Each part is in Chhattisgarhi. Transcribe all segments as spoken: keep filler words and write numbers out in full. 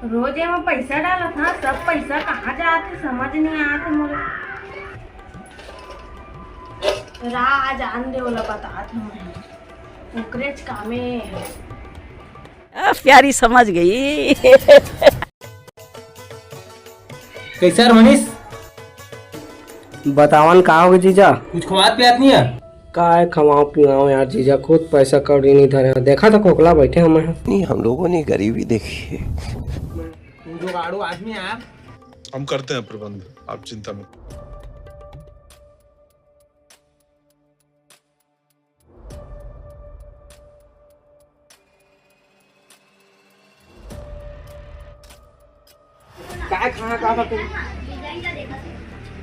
रोज एमा पैसा डालत हा, सब पैसा कहाँ जात हे, समझ नहीं आत हे मोला। रा, आज आन दे, ओला बतात हूँ मैं। ओकरेच कामे हे। आ, प्यारी समझ गई। कैसा रे मनीष? बतावन का होगे जीजा? कुछ खवात पियात नहीं है? काय खवाओ पियाओ यार जीजा, खुद पैसा कौड़ी नहीं धरे। देखा तो खोखला बैठे हम हैं। नहीं, हम लोगों ने गरीबी देखी है। तुम जुगाड़ू आदमी यार। हम करते हैं प्रबंध, आप चिंता मत। काय खाना का था तुम?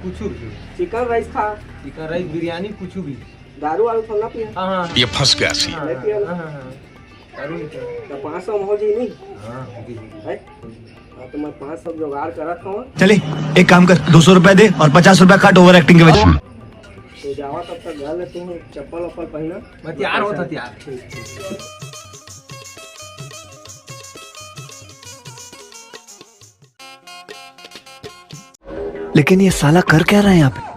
कुछ भी। चिकन राइस खा। चिकन राइस, बिरयानी, कुछ भी। दारू वारू थोड़ा ना पिया। हाँ, हाँ, हाँ। ये फंस गया सी। हाँ, नहीं पिया ना। हाँ, हाँ, हाँ। दारू नहीं पिया। तो पाँच सौ में हो जी नहीं? हाँ, जी, जी, जी। है? हाँ, तो मैं पाँच सौ जुगाड़ करत हूँ। चले, एक काम कर, दो सौ रुपए दे और पचास रुपए काट ओवर एक्टिंग के वजह। तो जावा तब तक घर ले तू चप्पल वप्पल पहना। मैं तैयार होता, तैयार। ठीक, ठीक। लेकिन ये साला कर क्या रहा है यहाँ पे?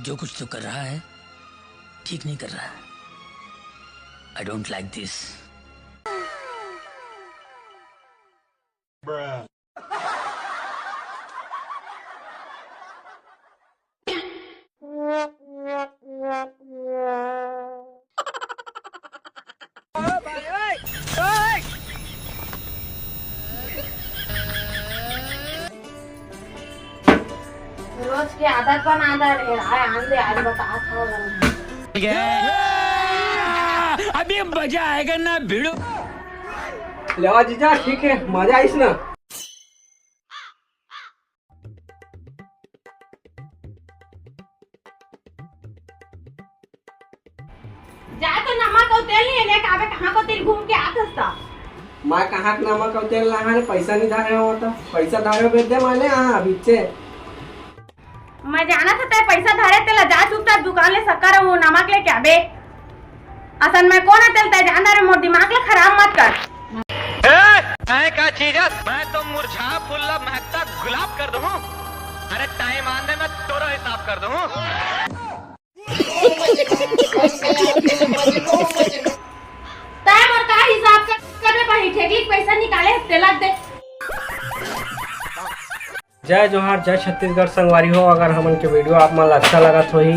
जो कुछ तो कर रहा है, ठीक नहीं कर रहा है। I don't like this. रोज के आदत बना दे रे, आय आन दे, आज बतात हव। अभी मजा आएगा ना भिड़ू। लेवा जीजा, ठीक है, मजा आइस ना। जा तो नमक अउ तेल नहीं लेके आबे, कहाँ को तेल घूम के आत हस त? मैं कहाँ के नमक अउ तेल लाहन, पैसा नहीं धरे हो तो। पैसा धरे बेच दे मैंने, हाँ, अभी से। मैं जानत हँव तैं पैसा धरे, तेला जा चुपचाप दुकान ले शक्कर अउ नमक लेके आबे। असन मैं कोन हँव तेला तैं जान डारे, मोर दिमाग ला खराब मत कर। ए, तैं का चीज हस? मैं तो मुरझा फूल ला महकता गुलाब कर दूँ। अरे टाइम आन दे, मैं तोरो हिसाब कर दूँ। तैं मोर का हिसाब कर, कर रे भाई, ठेकली के पैसा निकाले हस तेला दे। जय जोहार, जय छत्तीसगढ़ संगवारी हो। अगर हमन के वीडियो आप मन ला अच्छा लगत होही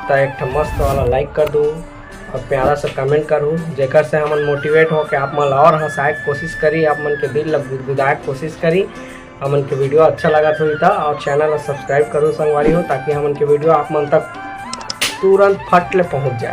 त एक ठो मस्त वाला लाइक कर दू अउ प्यारा सा कमेंट करू, जेकर से हमन मोटिवेट हो के आप मन ला और हंसाए के कोशिश करी, आप मन के दिल ला गुदगुदाए के कोशिश करी। हमन के वीडियो अच्छा लगत होही त अउ चैनल ला सब्सक्राइब करू संगवारी हो, ताकि हमन के वीडियो आप मन तक तुरंत फट ले पहुंच जाए।